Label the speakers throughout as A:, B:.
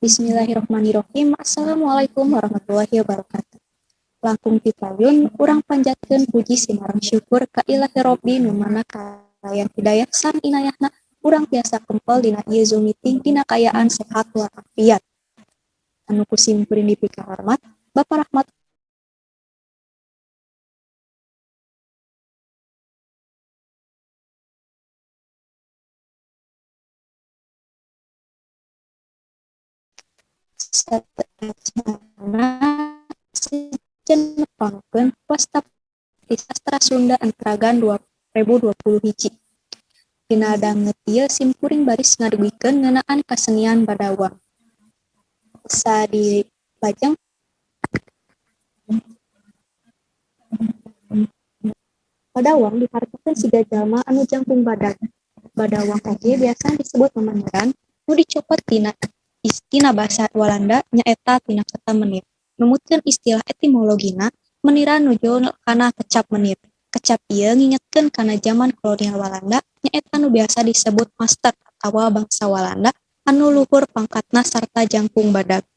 A: Bismillahirrahmanirrahim. Assalamualaikum warahmatullahi wabarakatuh. Langkung ti payun urang panjatkeun puji simarang syukur ka Ilahi Robbi nu mana kalayan hidayah sareng inayahna urang tiasa kempel dina ieu Zoom meeting dina kaayaan sehat walafiat. Anu ku sim kuring dipikahormat Bapak Rahmat Sateuacanna sejen nepangkeun wasta Sastra Sunda Entragan 2020 hiji. Dina danget ieu sim kuring baris ngadugikeun ngeunaan kasenian Badawang. Sadilajeng Badawang dihartokeun siga jalma anu jangkung badag. Badawang oge biasana disebut mamaniran nu dicokot tina basa Walanda nyaeta tina kata menir. Numutkeun istilah etimologina, meniran nuju kana kecap menir. Kecap ieu ngingetkeun kana jaman kolonial Walanda nyaeta nu biasa disebut master atawa bangsa Walanda anu luhur pangkatna sarta jangkung badag.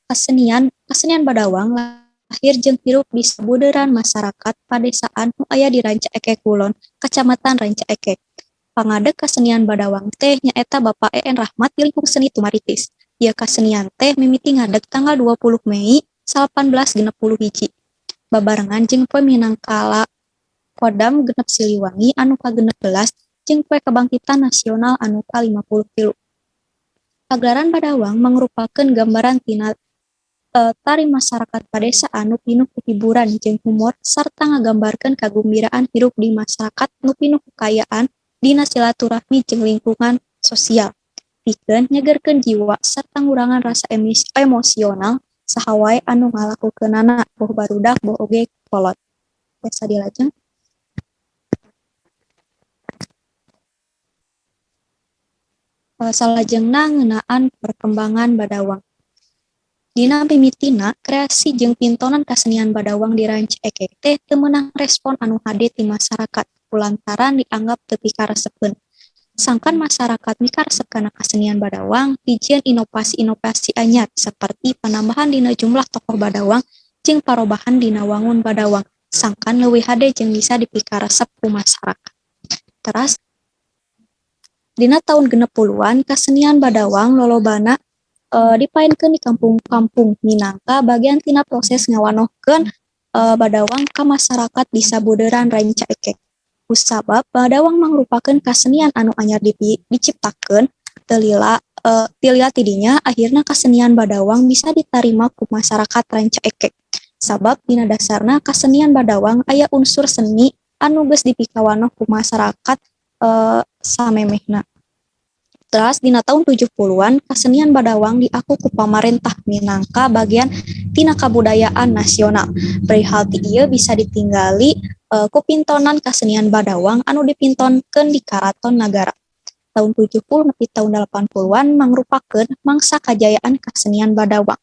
A: Kasenian Badawang lahir jeung hirup di sabudeureun masarakat padesaan nu aya di Rancaekek Kulon, Kacamatan Rancaekek. Pangadeg kasenian Badawang teh nyaeta Bapak E.N. Rahmat di lingkung seni Tumaritis. Ieu kasenian teh mimiti ngadeg tanggal 20 Mei 1861. Babarengan jeung poe Minangkala Kodam 6 Siliwangi anu ka-16 jeung poe Kabangkitan Nasional anu ka-53. Pagelaran Badawang mangrupakeun gambaran tina tari masarakat padesaan nu pinuh ku hiburan jeung humor sarta ngagambarkeun kagumbiraan hirup di masarakat nu pinuh ku kaayaan dina silaturahmi jeung lingkungan sosial. Pikeun nyegerkeun jiwa sarta ngurangan rasa emosional saha wae anu ngalakukeunana boh barudak boh oge kolot. Biasa dilajeng. Salajengna ngeunaan perkembangan Badawang. Dina mimitina, kreasi jeung pintonan kasenian Badawang di Rancaekek teh teu meunang respon anu hade ti masyarakat kulantaran dianggap teu pikaresepeun. Sangkan masyarakat mikaresep kana kasenian Badawang, dijieun inovasi-inovasi anyar saperti panambahan dina jumlah tokoh Badawang jeung parobahan dina wangun Badawang, sangkan leuwih hade jeung bisa dipikaresep ku masyarakat. Teras dina taun 60-an kasenian Badawang lolobana dipaenkeun di kampung-kampung minangka bagian tina proses ngawanohkeun Badawang ka masyarakat di sabudeureun Rancaekek. Kusabab Badawang mangrupakeun kasenian anu anyar diciptakeun teu lila tidinya akhirna kasenian Badawang bisa ditarima ku masyarakat Rancaekek. Sabab dina dasarna kasenian Badawang aya unsur seni anu geus dipikawanoh ku masyarakat samemehna. Teras dina taun 70-an kasenian Badawang diaku ku pamarentah minangka bagian tina kabudayaan nasional. Perihal ti ieu bisa ditinggali ku pintonan kasenian Badawang anu dipintonkeun di Karaton Nagara. Taun 70 nepi taun 80-an mangrupakeun mangsa kajayaan kasenian Badawang.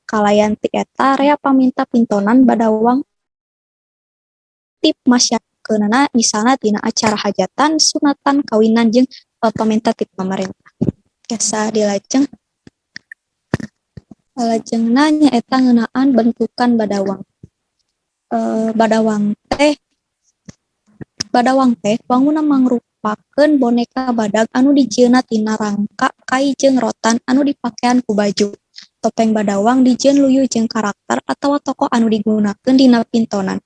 A: Kalayan ti eta rea paminta pintonan Badawang ti masyakeunana misalna tina acara hajatan, sunatan, kawinan jeung paminta ti pamarentah. Biasa dilajeng. Salajengna nyaeta ngeunaan bentukan Badawang. Badawang teh wangunna mangrupakeun boneka badag anu dijieunna tina rangka kai jeung rotan anu dipakean ku baju. Topeng Badawang dijieun luyu jeung karakter atawa tokoh anu digunakeun dina pintonan.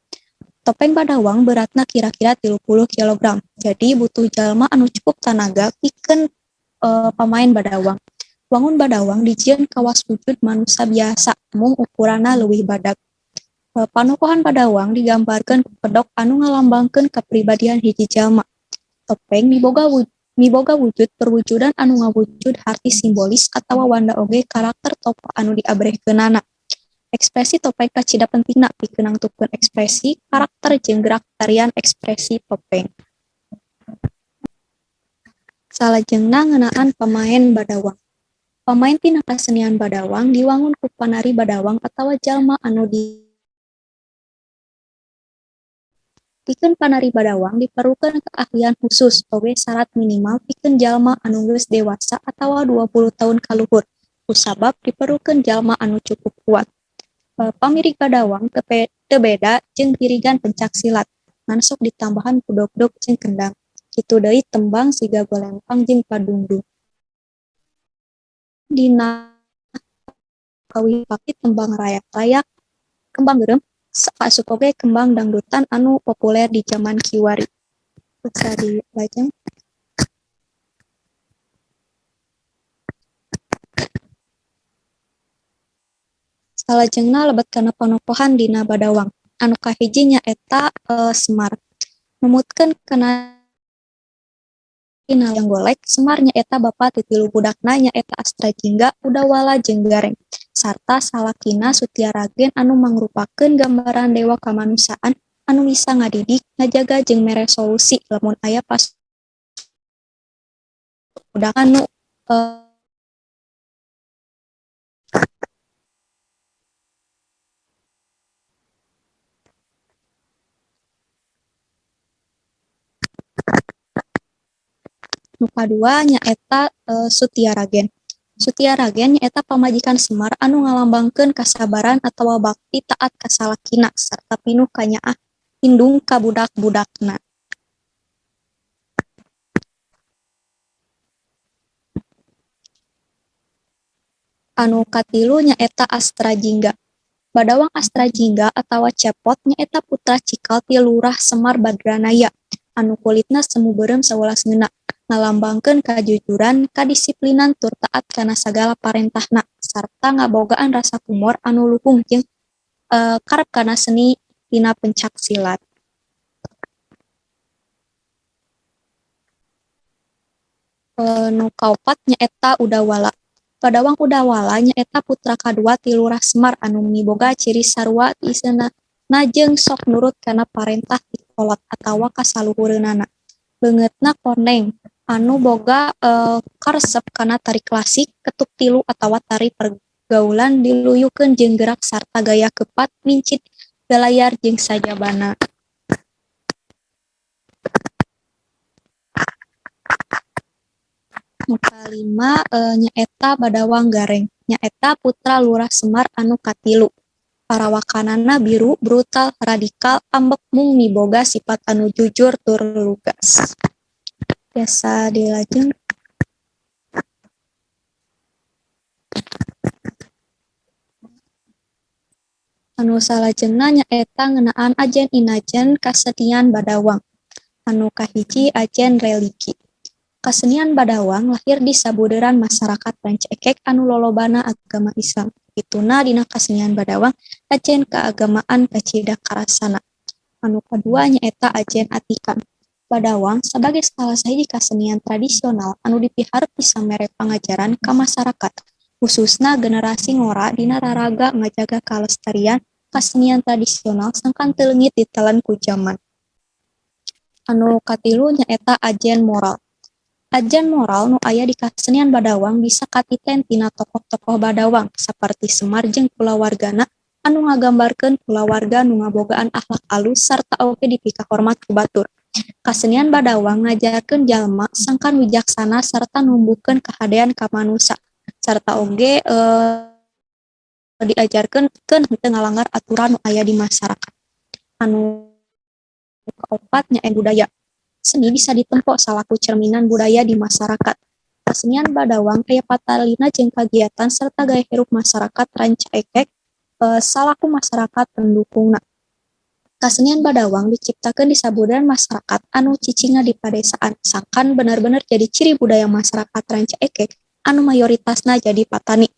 A: Topeng Badawang beratna kira-kira 30 kg, jadi butuh jalma anu cukup tanaga pikeun pamaen Badawang. Wangun Badawang dijieun kawas wujud manusa biasa, mung ukuranna leuwih badag. Panokohan Badawang digambarkeun ku kedok anu ngalambangkeun kapribadian hiji jalma. Topeng miboga wujud perwujudan anu ngawujud harti simbolis atawa wanda oge karakter tokoh anu diabrehkeunana. Ekspresi topeng kacida pentingna pikeun nangtukeun ekspresi karakter jeung gerak tarian ekspresi topeng. Salajengna ngeunaan pamaen Badawang. Pamaen tina kasenian Badawang diwangun ku panari Badawang atawa jalma anu Pikeun panari Badawang diperlukeun keahlian husus oge sarat minimal pikeun jalma anu geus dewasa atawa 20 taun ka luhur kusabab diperlukeun jalma anu cukup kuat. Pamirig Badawang teu beda jeung pirigan pencak silat ngan sok ditambahan ku dogdog jeung kendang. Kitu deui tembang siga golempang jeung padungdung. Dina kawih tembang rayak-rayak, kembang geureum, kaasup oge kembang dangdutan anu populer di jaman kiwari. Bisa dilajeng. Salajengna lebet kana panokohan dina Badawang. Anu kahiji nyaeta Semar. Numutkeun kana wayang golek, Semar nyaeta bapa ti tilu budakna nyaeta Astrajingga, Udawala jeung Gareng, sarta salakina Sutiaragen anu mangrupakeun gambaran dewa kamanusiaan anu bisa ngadidik, ngajaga jeung mere solusi lamun aya budak anu Nu kadua nyaeta Sutiaragen. Sutiaragen nyaeta pamajikan Semar anu ngalambangkeun kasabaran atawa bakti taat ka salakina sarta pinuh kanyaah indung ka budak-budakna. Anu katilu nyaeta Astrajingga. Badawang Astrajingga atawa Cepot nyaeta putra cikal ti Lurah Semar Badranaya anu kulitna semu beureum saulas ngeuna, ngalambangkeun kajujuran, kadisiplinan tur taat kana sagala parentahna sarta ngabogaan rasa humor anu luhung jeung karep kana seni tina pencak silat. Nu kaopat nyaeta Udawala. Badawang Udawala nyaeta putra kadua ti Lurah Semar anu miboga ciri sarua ti iseunana jeung sok nurut kana parentah ti kolot atawa ka saluhureunana. Leungeutna koneng anu boga karesep kana tari klasik, ketuk tilu atawa tari pergaulan diluyukeun jeung gerak sarta gaya kepat, mincid, galayar jeung sajabana. Nu kalima nyaeta Badawang Gareng, nyaeta putra Lurah Semar anu katilu. Parawakanana biru, brutal, radikal, ambek mung miboga sifat anu jujur tur lugas. Biasa dilajeng. Anu salajengna nyaeta ngeunaan ajen inajen kasenian Badawang. Anu kahiji ajen religi. Kasenian Badawang lahir di sabudeureun masyarakat Rancaekek anu lolobana agama Islam. Kituna dina kasenian Badawang ajen keagamaan kacida karasana. Anu kadua nyaeta ajen atikan. Badawang sabagai salah sahiji kasenian tradisional anu dipiharep bisa mere pangajaran ka masyarakat, khususna generasi ngora dina raraga ngajaga kalestarian kasenian tradisional sangkan teu leungit ditelen ku jaman. Anu katilu nyaeta ajen moral. Ajen moral nu aya di kasenian Badawang bisa katiten tina tokoh-tokoh Badawang saperti Semar jeung kulawargana anu ngagambarkeun kulawarga nu ngabogaan akhlak alus sarta oge dipikahormat ku batur. Kasenian Badawang ngajarkeun jalma sangkan wijaksana sarta numbuhkeun kahadean ka manusa sarta oge diajarkeun henteu ngalanggar aturan nu aya di masyarakat. Anu kaopat nyaeta budaya. Seni bisa ditempo salaku cerminan budaya di masyarakat. Kasenian Badawang aya patalina jeung kagiatan serta gaya hirup masyarakat Rancaekek salaku masyarakat pendukungna. Kasenian Badawang diciptakeun di sabudeureun masyarakat anu cicingna di padesaan sangkan bener-bener jadi ciri budaya masyarakat Rancaekek anu mayoritasna jadi patani.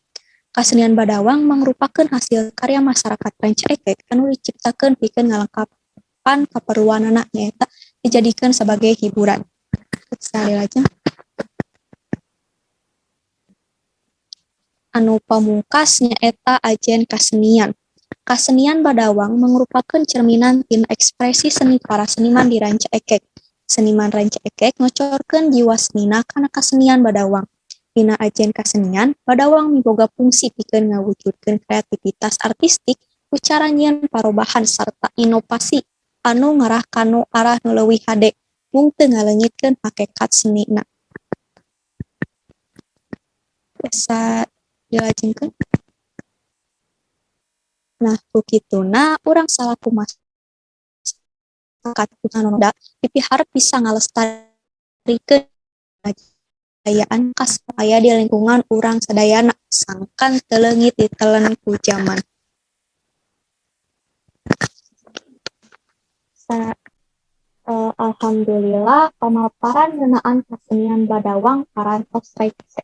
A: Kasenian Badawang mangrupakeun hasil karya masyarakat Rancaekek anu diciptakeun pikeun ngalengkapan kaperluanana nyaeta dijadikeun sebagai hiburan. Sekali lagi. Anu pamungkas nyaeta ajen kasenian. Kasenian Badawang mangrupakeun cerminan tina ekspresi seni para seniman di Rancaekek. Seniman Rancaekek ngocorkeun jiwa senina kana kasenian Badawang. Dina ajen kasenian, Badawang miboga fungsi pikeun ngawujudkeun kreativitas artistik ku cara nyieun parobahan sarta inovasi Anu ngarah kanu arah nu leuwih hade mung teu ngaleungitkeun hakekat senina. Bisa dilajengkeun. Nah, ku kituna urang salaku masyarakat muda dipiharep bisa ngalestarikeun kajayaan khas aya di lingkungan urang sadayana sangkan teu leungit ditelen ku jaman. Alhamdulillah pamaparan ngeunaan kasenian Badawang parantos rengse.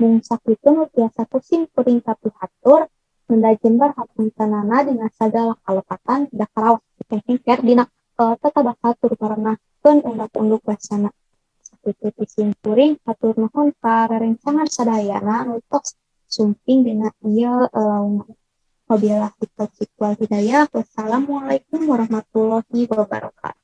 A: Mung sakitu nu tiasa ku sim kuring kapihatur, menda jember hapuntenana dina sagala kalepatan da karaos hengker dina tata basa tur marenahkeun undak-unduk basana. Sakitu ti sim kuring, hatur nuhun ka rerencangan sadayana nu tos sumping dina ieu laungan. Wabillahi taufiq wal hidayah. Wassalamualaikum warahmatullahi wabarakatuh.